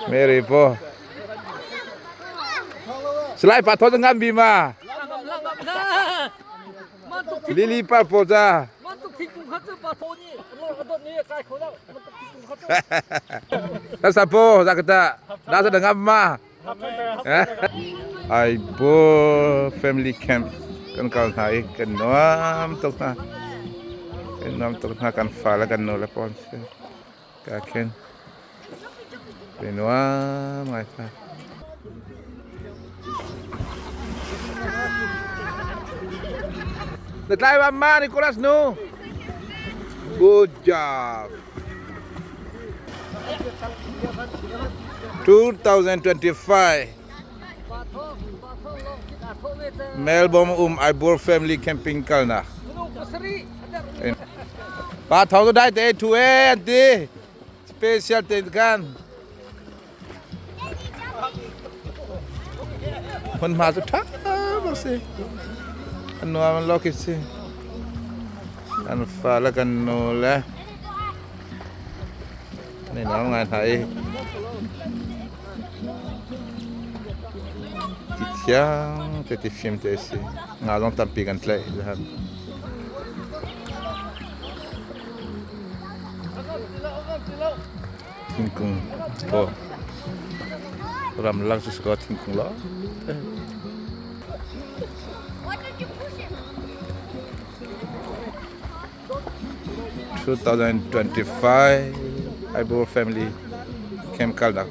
Mary po. Salai pa tho ngam bi ma. Lily pa po cha. Sa po za kata. Da sa ngam ma. Ai bo family camp kan kal hna i kan nuam tuk hna. Kan nuam tuk hna kan fa le kan nu le pawn si. Ka khen. Kan nuam ngai hna. Na tlai ba ma Nicholas nu. Good job. 2025 Melbourne um Aibur family camping kalnak. Pa thong dai te thu e an ti. Special te kan. Hmunhma cu ṭha bak si. An nuam an lo khi si. An fa le kan nu le an i nuam ngai hna i ti thiang te ti fim te a si. Nga zong tampi kan tlaih han. Thingkung paw ramlak cu si kaw thingkung lawng te. 2025 Aibur family camp kalnak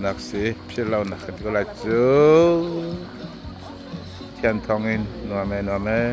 nak si philh lo nak kan ti ko lai cu. Thian thawng in nuam e nuam e.